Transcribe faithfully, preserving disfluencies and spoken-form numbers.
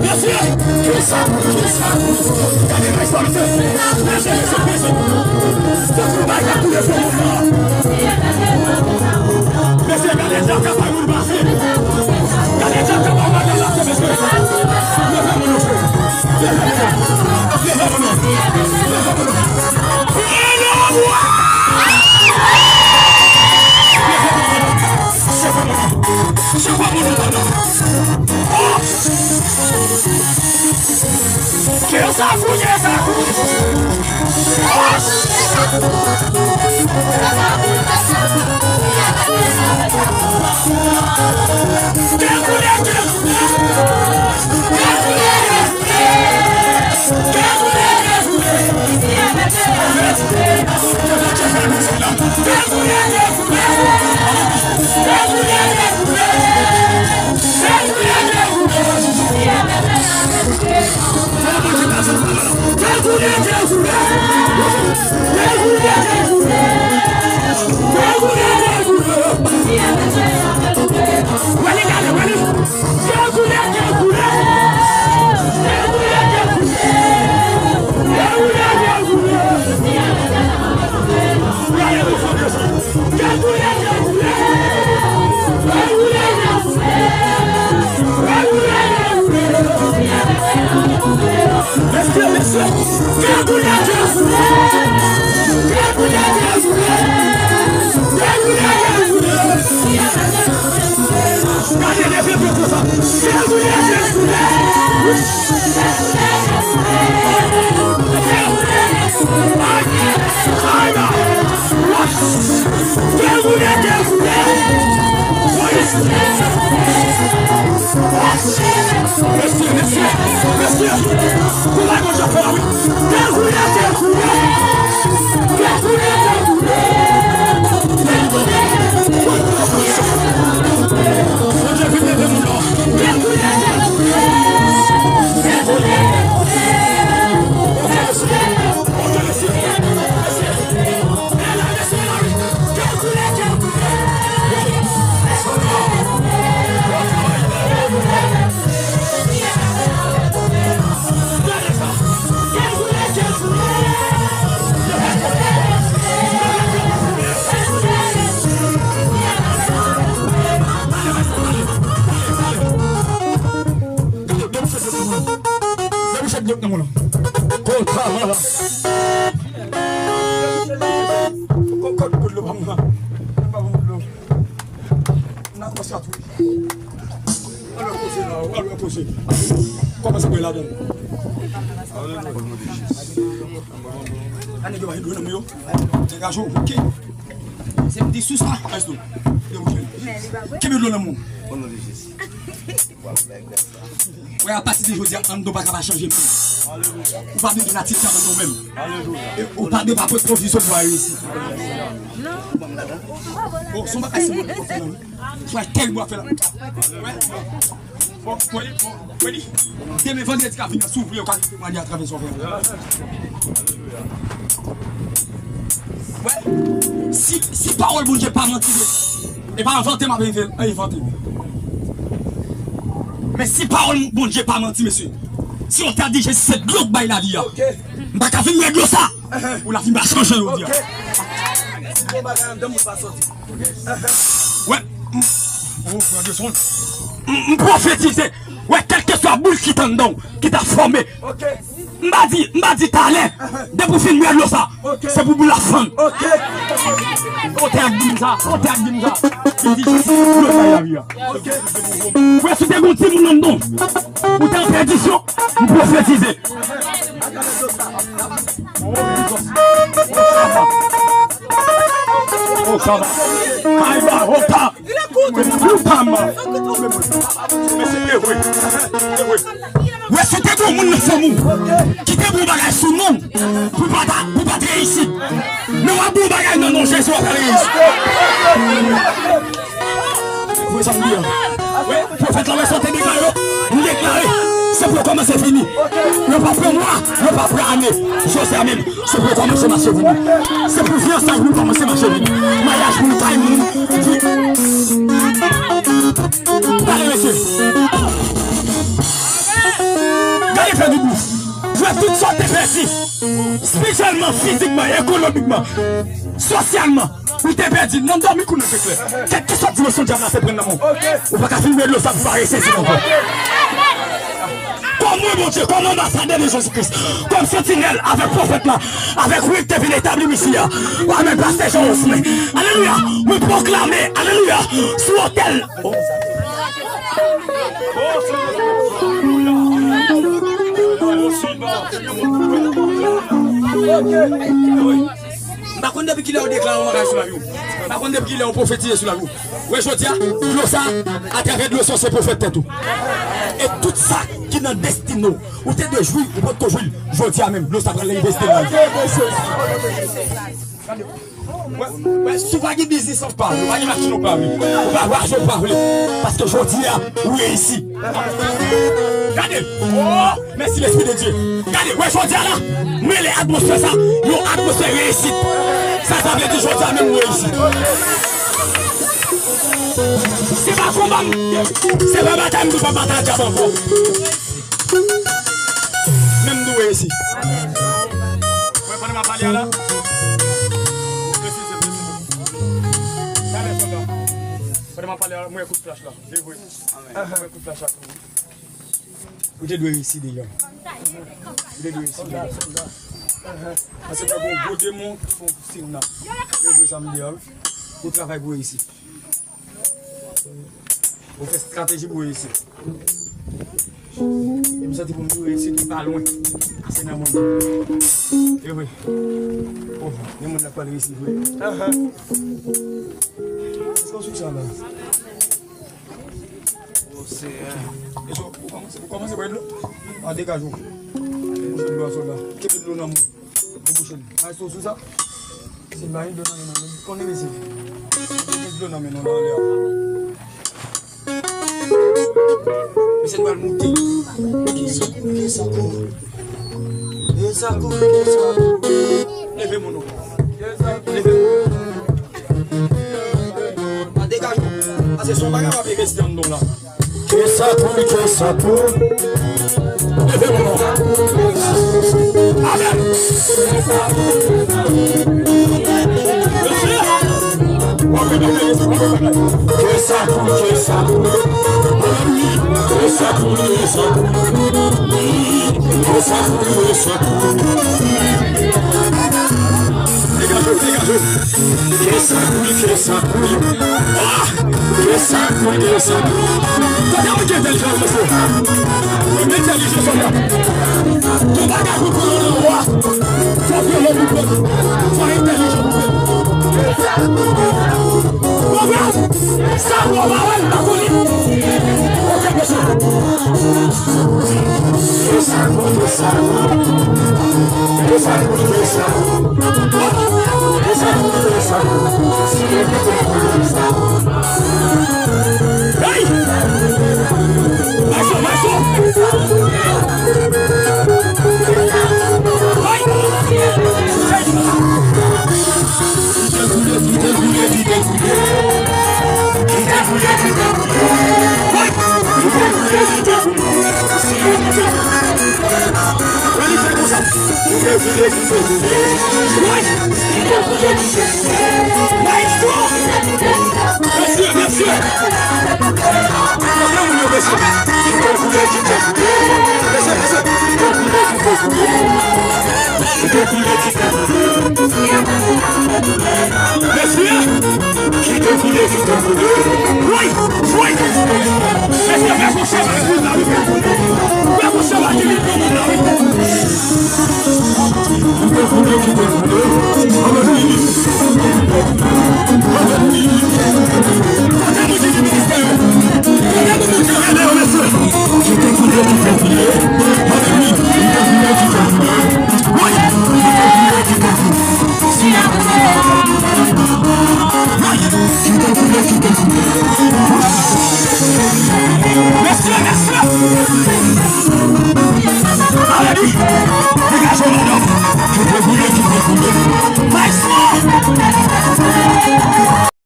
Mesye, kisa pou kisa? Gade kisa misye. Mesye, mesye, mesye. Fòk nou bay ka koule sou moun nan. Mesye, gade jan kapab moun pase. Gade jan kapab madanm pase, mesye. Leve moun nan. Leve moun nan. Leve moun nan. Leve moun nan. Kè sa fouye sa. Kè koule, kè koule. Kè koule, kè koule. Kè koule, kè koule. Mesye, mesye, mesye, mesye. Kou bay Bondye fò wi. Dekoule, dekoule. Dekoule, dekoule. Dekoule, dekoule. Bondye vin leve moun nan. Dekoule, dekoule. Dekoule, dekoule. Bondye, mesye, mesye. Debouche dlo nan moun nan. Kontra, mwen la. Kokot pou dlo pa mwen la. Pa bon dlo. N a kòmanse a tou. Alò koze la, alò koze. Kòmanse bwè ladan. A nèg yo pa gen dlo nan men yo. Degaje w, oke. Se m di sou sa. Kenbe dlo nan men w. Wè, apati de jodi a, anndan w pa ka pa chanje menm. Ou pa bezwen atitid anndan w menm. E ou pa bezwen pa pran pwovizyon pou w reyisi. Bon, se yon bagay se mwen ki fè la wi. Wè, tèl bwa fè la. Wè. Bon, wè, bon, wè. Demen vandredi k ap vini an, si w vle, ou ka temwanye atravè sa w fè. Wè, si, si pawòl Bondye pa manti, e pa envante m ap enve-, envante. Men si pawòl Bondye pa manti, mesye, si yo ta di Jezi se dlo k bay lavi a, m pa ka vin bwè dlo sa pou lavi m pa chanje jodi a. Bon bagay anndan m pa soti. Wè, m, oh, frè de son. M, m pwofetize. Wè, kèlkeswa boul ki t anndan w, ki ta fòme. M pa di, m pa di talè. Depi w fin bwè dlo sa, se pou boul la fann. Kote ak di m sa, kote ak di m sa. Li di Jezi se dlo k bay lavi a. Wè, si w te gen yon timoun anndan w, ou te an pèdisyon, m pwofetize. Oh, Jezi. Oh, sa va. Ay, ba, oh, ta. Ou pa mal. Men se te vre. Se vre. Wè, si te gon moun nan fanmi w ki te bon bagay sou non, pou pa ta, pou pa t reyisi. Men w ap bon bagay nan non Jezi, w ap reyisi. Vre sa m di a. Wè, pwofèt la, wè, sa te deklare yo. M deklare, se pou kòmanse fini. Yo pa pran mwa, yo pa pran ane. Jodi a menm, se pou kòmanse mache vini. Se pou fiyansay moun kòmanse mache vini. Maryaj moun, kay moun. Tout sa w te pèdi, espirityèlman, fizikman, ekonomikman, sosyalman, ou te pèdi. Nan dòmi kou nou te klè. Kèlkeswa dimansyon dyab la te pran nan men w, ou pa ka vin mele w sa pou pa resezi ankò. Kòm mwen, Bondye, kòm anbasadè de Jezi Kris, kòm santinèl avèk pwofèt la, avèk wi te vin etabli misi a. Amèn, pastè Jean Osme. Alelouya. Mwen pwoklame, alelouya, sou otèl. M pa konn depi kilè ou deklare yon bagay sou lavi w. M pa konn depi kilè ou pwofetize sou lavi w. Wè jodi a, dlo sa, atravè dlo sa, se pwofèt tèt ou. E tout sa ki nan destine w, ou te dwe jwi, ou potko jwi l. Jodi a menm, dlo sa pral envesti nan li. Wè, wè, si w pa gen biznis ou pa vle, ou pa gen machin ou pa vle, ou pa vwazen ou pa vle, paske jodi a, ou reyisi. Gade, oh, mèsi Lespri de Dye. Gade, wè jodi a la, mele atmosfè sa, yon atmosfè reyisit. Sa, sa vle di jodi a menm ou reyisi. Se pa konba m, se pa batay m, m pa batay dyab ankò. Menm nou reyisi. Wè, pandan m ap pale a la. Pandan m ap pale a, mwen kout flach la. Li vre. Mwen kout flach la. Ou te dwe reyisi deja. Ou te dwe reyisi deja. Paske pa gen yon gwo demon ki fè yon siy nan. Li vre sa m di a, wi. Ou travay pou reyisi. Ou fè estrateji pou reyisi. E m santi pou m tou reyisi ki pa lwen. Se nan mwen. E vre. Oh, gen moun nan pral reyisi vre. Èske w sou sa la? Oh, Seyè. E so, ou kòmanse, ou kòmanse bwè dlo? A, degaje w. Bouche dlo a sòlda. Kenbe dlo nan men w. Bouche l. Maestro, sou sa? Se bay dlo nan men nou. Konnen mesye. Gen dlo nan men nou nan lè a. Mesye, nou al moute. Ke sa koule, ke sa koule. Ke sa koule, ke sa koule. Leve moun nou. Leve moun. Pa degaje w. Pase se yon bagay w ap envesti anndan w la. Ke sa koule, ke sa koule. Leve moun. Amèn. Ke sa koule, ke sa koule. Ke sa koule, ke sa koule. Ke sa koule, ke sa koule. Degaje w, degaje w. Ke sa koule, ke sa koule. Ah! Ke sa koule, ke sa koule. Kote moun ki entèlijan yo, mesye? Moun entèlijan sou mwen. Tout bagay pou pran nan lwa. Fò pran nan pou pran. Fò entèlijan pou pran. Konprann? Sa pou pa wè l pa konnen. Ok, mesye. Ke sa koule, ke sa koule. Ke sa koule, ke sa koule. Hey! Maestro, maestro! Hey! Kite koule, kite koule, kite koule. Kite koule, kite koule. Hey! Kite koule, kite koule. Ann li fè konsa. Kite koule, kite koule. Woy! Kite koule, kite koule. Maestro! Mesye, mesye! Kote moun yo, mesye? Kite koule, kite koule. Mesye, mesye! Kite koule, kite koule. Kite koule, kite koule. Mesye! Kite koule, kite koule. Woy! Woy!